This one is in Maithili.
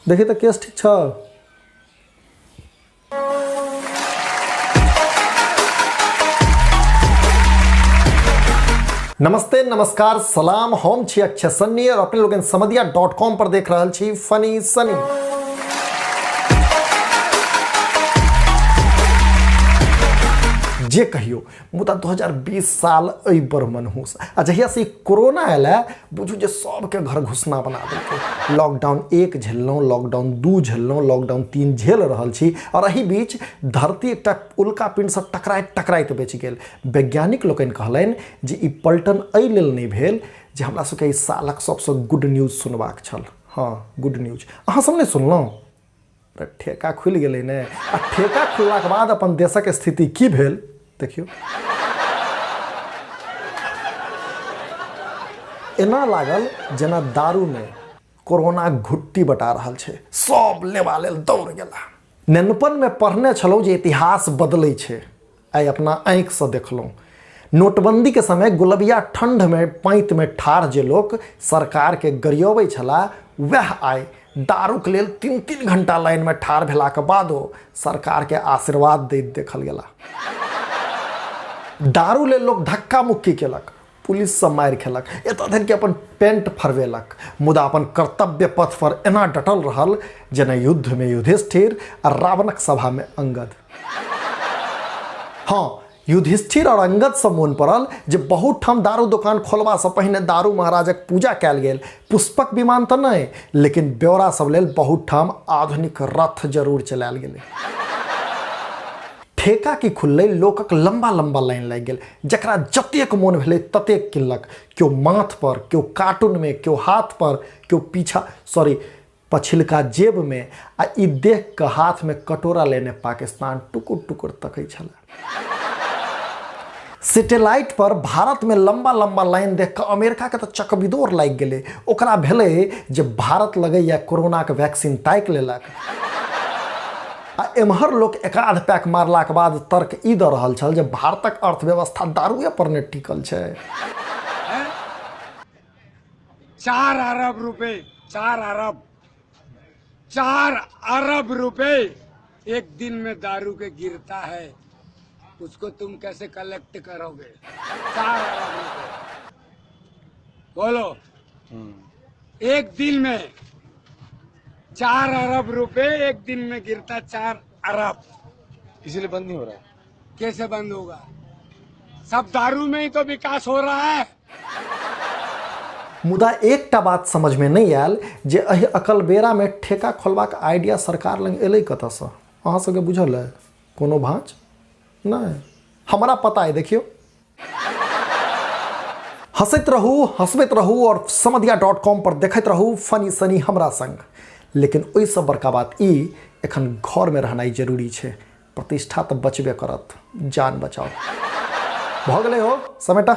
देखी तऽ केस ठीक छौ। नमस्ते, नमस्कार, सलाम। हम छी अक्षय सन्नी और अपने लोगन समदिया डॉट कॉम पर देख रहल छी फनी सनी। जे कहियो, मुदा 2020 साल एहि बड़ मनहूस आ जहियासँ ई कोरोना आयल है, बुझू जे सबके घर घुसना बना देलकै। लॉकडाउन 1 झेललहुँ, लॉकडाउन 2 झेललहुँ, लॉकडाउन 3 झेल रहल छी और एहि बीच धरती एकटा उल्का पिंडसँ टकराइत टकराइत बचि गेल। वैज्ञानिक लोकनि कहलनि जे ई पलटन एहि लेल नहि भेल जे हमरा सबके एहि सालक सबसँ गुड न्यूज सुनबाक छल। हँ, गुड न्यूज अहाँ सब नहि सुनलहुँ? तऽ ठेका खुलि गेलै ने, आ ठेका खुललाके बाद अपन देशक स्थिति की भेल देखियौ। एना लागल जेना दारूमे कोरोना घुट्टी बटा रहल छै, सब लेबा लेल दौड़ गेला। नेनपनमे पढ़ने छलहुँ जे इतिहास बदलै छै, आइ अपना आँखिसँ देखलहुँ। नोटबन्दीके समय गुलबिया ठण्डमे पाँतिमे ठाढ़ जे लोक सरकारके गरियबै छलाह, वएह आइ दारूके लेल 3-3 घंटा लाइनमे ठाढ़ भेलाके बादो सरकारके आशीर्वाद दैत देखल गेला। दारू लेल लोक धक्का मुक्की केलक, पुलिससँ मारि खेलक, एतऽ धरि कि अपन पेंट फड़बेलक, मुदा अपन कर्तव्य पथ पर एना डटल रहल जेना युद्धमे युधिष्ठिर आ रावणक सभामे अंगद। हँ, युधिष्ठिर और अंगदसँ मोन पड़ल जे बहुत ठाम दारू दोकान खोलबासँ पहिने दारू महाराजक पूजा कयल गेल। पुष्पक विमान तऽ नहि, लेकिन ब्यौरा सब लेल बहुत ठाम आधुनिक रथ जरूर चलायल गेलै। ठेका की खुललै, लोकक लम्बा लम्बा लाइन लागि गेल। जकरा जतेक मोन भेलै ततेक किनलक। केओ माथ पर, केओ कार्टूनमे, केओ हाथ पर, केओ पीछा सॉरी पछिलका जेबमे, आ ई देख कऽ हाथमे कटोरा लेने पाकिस्तान टुकुर टुकुर तकै छलै। सैटेलाइट पर भारतमे लम्बा लम्बा लाइन देख कऽ अमेरिकाके तऽ चकबिदोर लागि गेलै। ओकरा भेलै जे भारत लगैया कोरोनाके वैक्सीन ताकि लेलक। आ एम्हर लोक एकाध पैक मारलाके बाद तर्क ई दऽ रहल छल जे भारतक अर्थव्यवस्था दारुए पर ने टिकल छै। 4 अरब रुपए, 4 अरब, 4 अरब रुपए एक दिन में दारू के गिरता है, उसको तुम कैसे कलेक्ट करोगे? 4 अरब रुपए बोलो, एक दिन में 4 अरब रुपए एक दिन में गिरता, 4 अरब। इसीलिए बंद नहीं हो रहा है। कैसे बंद होगा? सब दारू में ही तो विकास हो रहा है। मुदा एकटा बात समझमे नहि आयल जे एहि अकलबेरामे ठेका खोलबाक आइडिया सरकार लग एलै कतऽसँ? अहाँ सबके बुझल है कोनो भाँज? नहि, हमरा पता है। देखियौ, हँसैत रहू, हँसबैत रहू और समदिया डॉट कॉम पर देखैत रहू फनी सनी हमरा संग। लेकिन ओहिसँ बड़का बात ई, एखन घरमे रहनाइ जरूरी छै। प्रतिष्ठा तऽ बचबे करत, जान बचाओ। भऽ गेलै हो, समेटा।